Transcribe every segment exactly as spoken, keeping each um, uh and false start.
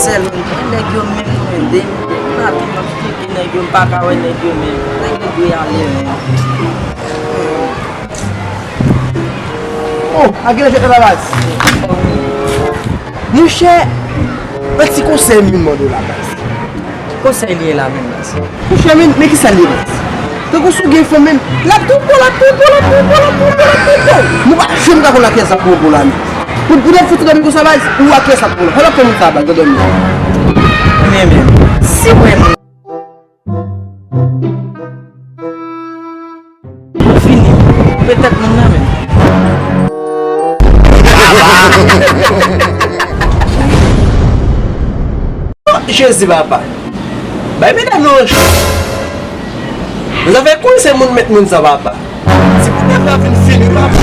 Sèlman, nèg yo menm, mwen, de, de maten, m ap cheke nèg yo, m pa ka wè nèg yo menm. Nèg yo dwe ale menm. Oh, a gen jete la baz. Monchè, yon ti konsèy m vin mande w la baz. Konsèy li ye la menm baz. Monchè, men, men kisa l ye baz? Tankou si w gen fanm menm, l ap twonpe w, l ap twonpe w, l ap twonpe w, l ap twonpe w, l ap twonpe w. Nou pa janm ka konn a kiyès l ap twonpe w la menm. Pou, pou w ap fouti dòmi konsa baz, ou a kiyès l ap twonpe w la. Fò l ap fè moun sa baz, nan dòmi. Men, men, si w wè moun Fini. Petèt moun nan menm. Jezi papa. Bay medam yo yon chans. Zafè kwen se moun met moun sa papa. Ti medam la fin fini papa.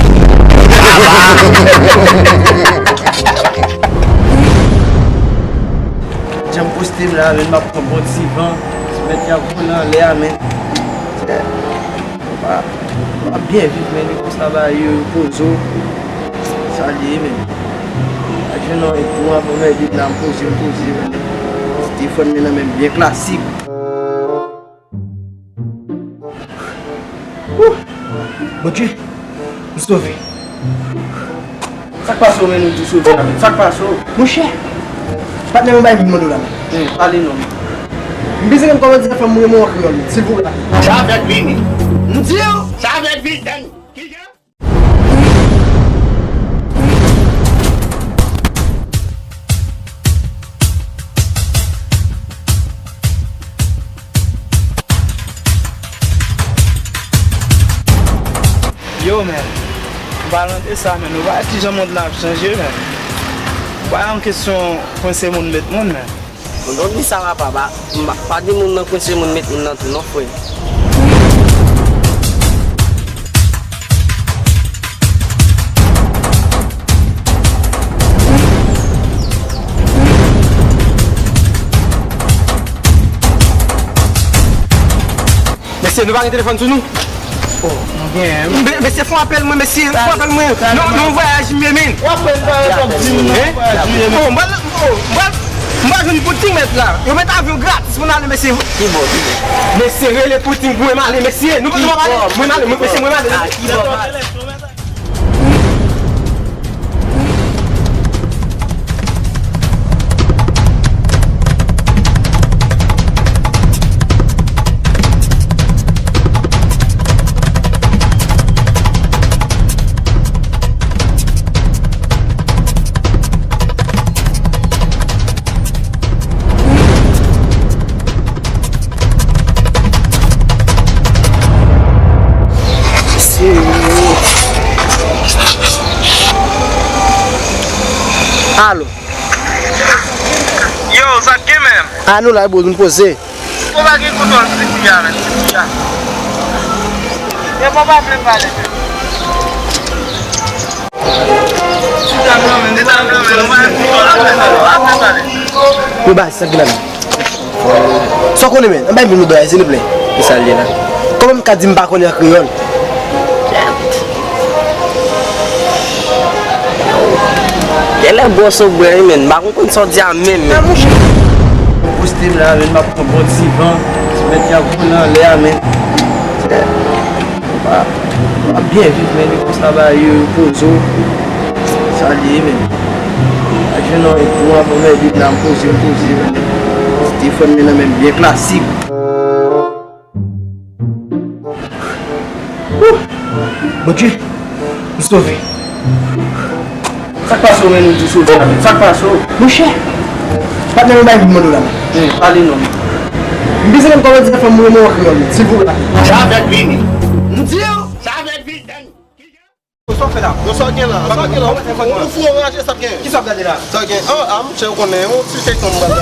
Jan m poste m la, men m ap pran bon ti van. Ti mèt y ap vole anlè a, men. Chè, w ap, w ap byen viv, men li konsa ba yo poze w. Sa li ye, men. A jwenn yon pou anvan mèdi la, m poze, m poze, men. Telefòn men nan men m byen klasik. Wouh! Bondye, m sove. Sa k pase w, men, nou di w sove a, men? Sa k pase w? Monchè, patnè mwen bay vin mande w la, men. Hmm, pale non. M bezwen konn kòman di fanm mwen an kreyòl, silvouplè. Sa fèt vini. M di w, sa fèt vini. Kijan? Yo, men. M pa nan de sa, men. Ou pa wè kijan mond lan ap chanje, men. Ou pa wè yon kesyon kwense moun met moun, men. Bon, donk di sa papa, pa, m pa, pa di moun nan kwense moun met moun nan tou non, frè. Mesye, nou pa gen telefòn sou nou? Oh, nou gen. Me-, mesye, fè yon apèl mwen, mesye, fè yon apèl mwen. Non, non, vwayaj m ye, men. W ap pran vwayaj, w ap di m non, vwayaj m ye, men. Oh, m pral, oh, m pral, m pral jwenn Putin mèt la. Yo mèt avyon gratis pou n ale, mesye. Ki bò, ki bò? Mesye, rele Putin pou mwen, m ale, mesye. Nou, nou pa pale. Mwen, m ale, mwen, mesye, mwen, m ale. Ah, ki bò, pa. Alo. Yo, sa k gen menm? A nou la, bro, nou poze. Ou pa gen kontwòl ti fi a, menm, ti fi a. Yo, papa vle pale, menm. Ti dam nan, menm, ti dam nan, menm, ou pa gen kontwòl, menm, ou pa vle pale. Yo, baz, sa k gen la menm? Sa w konnen, men? Anba vin nou dòyè, silvouplè. Kisa l ye la? Kòman m ka di m pa konnen an kreyòl? Genlè bwòs ou bwè wi, men m pa konn konn sa w di a menm, men. Mwen poste m la, men m ap pran bon ti van. Ti mèt y ap vole anlè a, men. Chè, w ap, w ap byen viv, men li konsa ba yo poze w. Sa li ye, men. A jwenn yon pou anvan mèdi la, m poze, m poze, men. Telefòn men nan men m byen klasik. Wouh! Bondye, m sove. Sa k pase w, men, nou di w sove a, men? Sa k pase w? Monchè, patnè mwen bay vin mande w la, men. Wi, pale non. M bezwen konn kòman di fanm mwen an kreyòl, men, silvouplè. Sa fèt vini. M di w, sa fèt vini. Sa w fè la? Bon, sa w gen la? Sa w gen la? Ou fou anraje, sa w gen? Kisa w ap gade la? Sa w gen? Oh, ah, monchè, ou konnen, yon ti feyton m gade.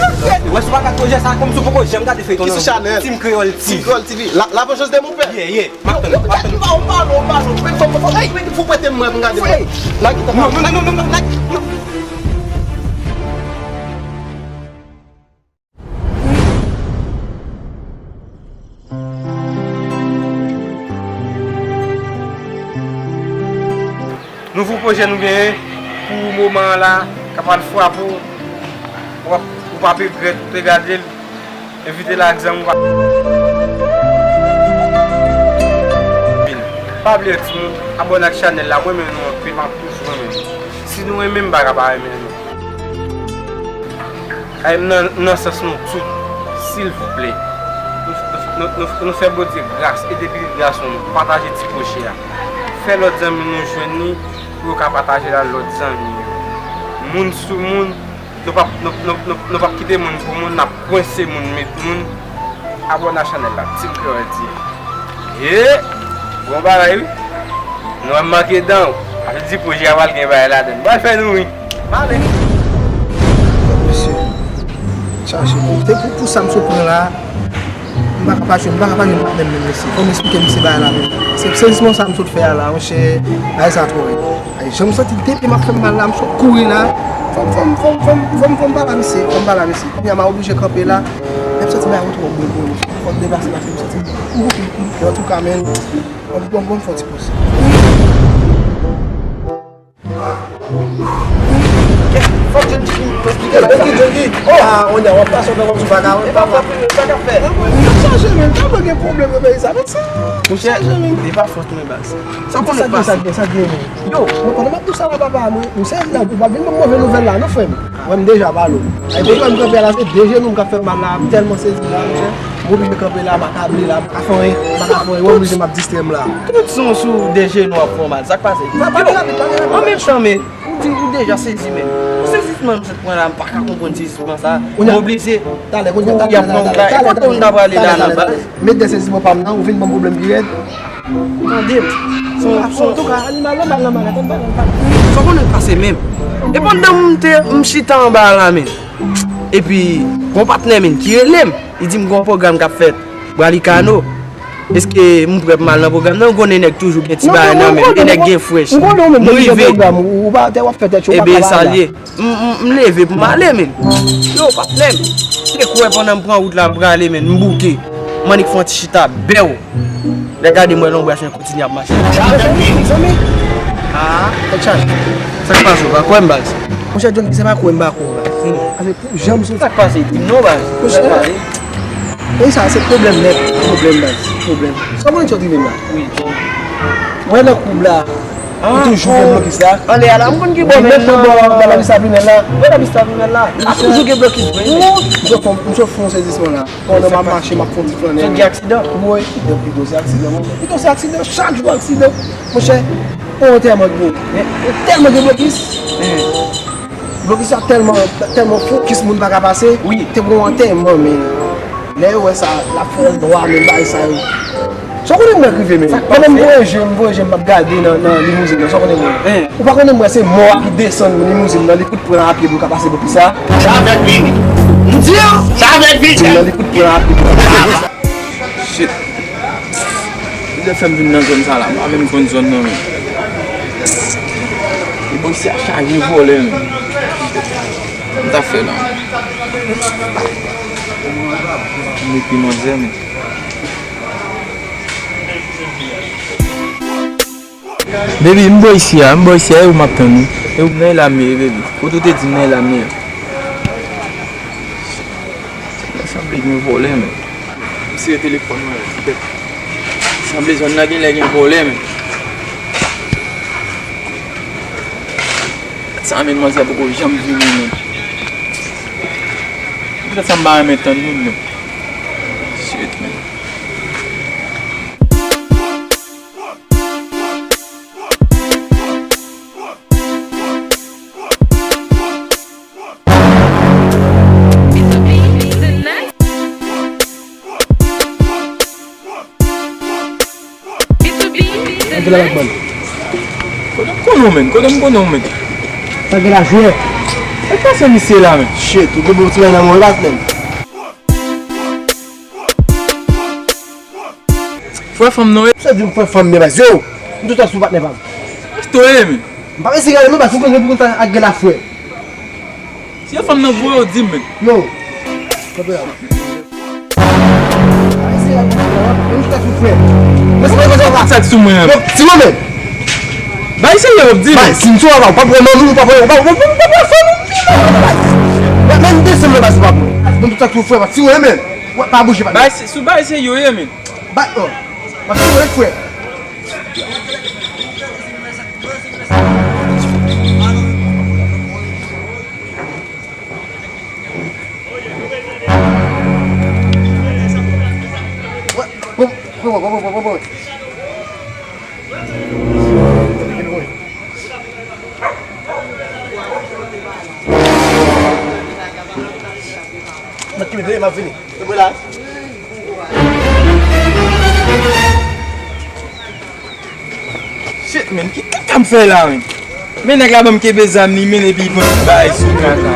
Wè, si w pa gade pwojè sa, kòmsi w poko janm gade feyton nan. Ki sou chanèl? Team Creole T V. Team Creole T V. La, la vengeance de mon père. Yeah, yeah. M ap tann, m ap tann. Fò, fò, fò, fò, fò, fò prete m mwen pou m gade mwen. Lage tan. Non, non, non, non, non, lage, non. Nouvo pwojè nou genyen pou moman an la, k ap pral frape w. W ap, W ap regrèt ou te gade l. Envite l ak zanmi w. Pa bliye timoun, abòne ak chanèl la, mwen renmen nou anpil, m ap toujou renmen nou. Si nou renmen m, m pa ka pa renmen nou. Ay, m nan, m nan sans nou tout, silvouplè. Nou, nou, nou, nou, nou fè Bondye gras, ede pitit gason nou, pataje ti pwoche a. Fè lòt zanmi nou jwenn li, pou yo ka pataje l ak lòt zanmi yo. Moun sou moun, nou p ap, nou, nou, nou, nou p ap kite moun pou moun, n ap kwense moun, met moun. Abòne ak chanèl la, Team Clever T V. Ye! Bon bagay, wi. Nou wè m manke dan w. Avè di pwojè a pral gen bagay ladan l. Pral fè nou ri. M ale. Mesye, chache pou, se pou, pou sa m sot pran la, m pa ka pa jwenn, m pa ka pa jwenn patnè m menm, mesye. Fò m esplike misye bagay la menm. Se sezisman sa m sot fè a la, monchè, bagay sa twò rèd. Ay, jan m santi depi m ap fè m mal la, m sot kouri la. Fò m, fò m, fò m, fò m, fò m, fò m pale a misye, fò m pale a misye. Kounye a m a oblije kanpe la. Lè m santi bagay yo twò bon pou mwen. Fò m deplase paske m santi m bouke, m bouke. Antouka, men, bon, bon, bon, fò ti poz. Fòk John G pou esplike bagay sa. John G, John G. Oh! Ah, on dirait w ap pase yon bagay sou vagabon. E pa fòk, sa k ap fèt? Mwen chache, men, tèlman gen pwoblèm nan peyi sa, men sa. Monchè, e pa fòt mwen, baz. Sa w konnen k pase? Sa gen, sa gen, men. Yo. Mwen konnen m ap di w sa la, papa, mwen, m sezi la, ou pa vin ban m move nouvèl la, non, frè m. Wè m deja pale w. Ay, kote m kanpe a la, se de jenou m k ap fè m mal la, m tèlman sezi la, monchè. M oblije kanpe la, m akable la, m pa ka fè anyen, m pa ka fè anyen, wè m oblije m ap distrè m la. Tout son sou de jenou ap fè w mal, sa k pase? Pale rapid, pale rapid. An menm tan, men, ou di ou deja sezi, men. Sezisman m sot pran la, m pa ka konprann sezisman sa. M oblije kouri ap pran wout la. E kote m ta prale la nan baz? Met de sezisman pa m nan, ou vin ban m pwoblèm pi rèd. Tande, son, son. Antouka, animal nan bal nan maga, tande bagay, tande. Sa w konnen k pase menm? E pandan m te, m chita anba a la, men. Epi, gon patnè, men, ki rele m. Li di m gon pwogram k ap fèt Bralikano. Èske m prè pou m al nan pwogram nan? Ou konnen nèg toujou gen ti bagay nan men. E nèg gen frèch. M rive. Ebyen, sa l ye. M, m, m leve pou m ale, men. Yo, patnè m. Te kwè pandan m pran wout la, m prale, men. M bouke. M annik fè yon ti chita, bèw. Lè gade m wè lonbraj mwen kontinye ap mache. Sa avèk li, zanmi. Ah, tèt chaje. Sa k pase, ou pa kwè m, baz? Monchè John, se pa kwè m pa kwè w, baz. Ase pou jan m soti. Sa k pase? Di m non, baz. Monchè, e sa, se pwoblèm nèt. Pwoblèm, baz. Pwoblèm. Sa w konnen ki sot rive m la? Wi. Mwen nan koub la. Ou toujou gen blokis la. Anlè a la, m konn ki bò men nan. Bò la Vista Vimèl la. Bò la Vista Vimèl la. Ap toujou gen blokis vre. M sot fè yon sezisman la. Pandan m ap mache, m ap fè yon ti flannen. Sot gen aksidan? Wi, de pito se aksidan, monchè. Pito se aksidan, chak jou aksidan. Monchè, on antèman ki gen. Tèlman gen blokis. Blokis la tèlman, tèlman fokis moun pa ka pase. Wi. Te gen on antèman, men lè yo wè sa, l ap fè nwa, men bagay sa yo. Sa w konnen mwen k rive, men. Pandan m voye je m, voye je m, m ap gade nan, nan limouzin nan, sa w konnen mwen. Ou pa konnen mwen, se mò a ki desann limouzin nan, li kout pran apye pou l ka pase bò pis la. Sa avèk vini. M di w, sa avèk vini. Limouzin nan, li kout pran apye pou l ka pase. Shit. Li te fè m vin nan zòn sa la, m pa menm konn zòn nan, men. E bò isi a chaje vòlè, men. Sa m ta fè la? M epi manzè, men. Baby, m bò isi a, m bò isi a, e ou m ap tann wi. E ou nan e la m ye, baby. Kote ou te di m nan e la m ye? Sa sanble gen vòlè, men. M sere telefòn mwen, petèt. Sanble zòn nan genlè gen vòlè, men. Sa, men, manzè poko janm vini, men. Petèt sa m pa renmen tann moun, men. Shit, men. Antre la lakman. Kote m konnen w, men? Kote m konnen w, men? Sa gen la jwè. E pa se misye la, men. Shit, ou gen bon ti bagay nan men w, patnè m. Frè fanm non, e? Sa di m frè fanm, men baz, yo! M tout tan sou patnè pa m. Achte w ye, men. M pa resi gade, men baz, ou konn pou konn sa ak gen la frè. Si e fanm nan voye w, di m, men. Yo! Kanpe la. M pa resi gade, men tout tan sou frè. Mwen se pa konsa w pa. Sa k sou mwen an? Yo, ti mwen, men. Bay serye, w ap di m. Bay, si m sou w, w pa pran manmi, w pa pran, w pa, w pa, w pa pran fanmi, w pa pran bay. Men desann nan baz ou pa pou mwen. Bon, tout sa tou frè, pa tiye, men. Wè, pa bouje, pa. Bay, se, sou bay se yo ye, men. Bay, oh. Pa tiye, frè. Wè, bon, bon, bon. Mwen kenbe dèyè, m ap vini. Kenbe la. Shit, man, ki kaka m fè la, man? Men nèg la ban m kenbe zam li, men epi li pran tout bagay sou kaka.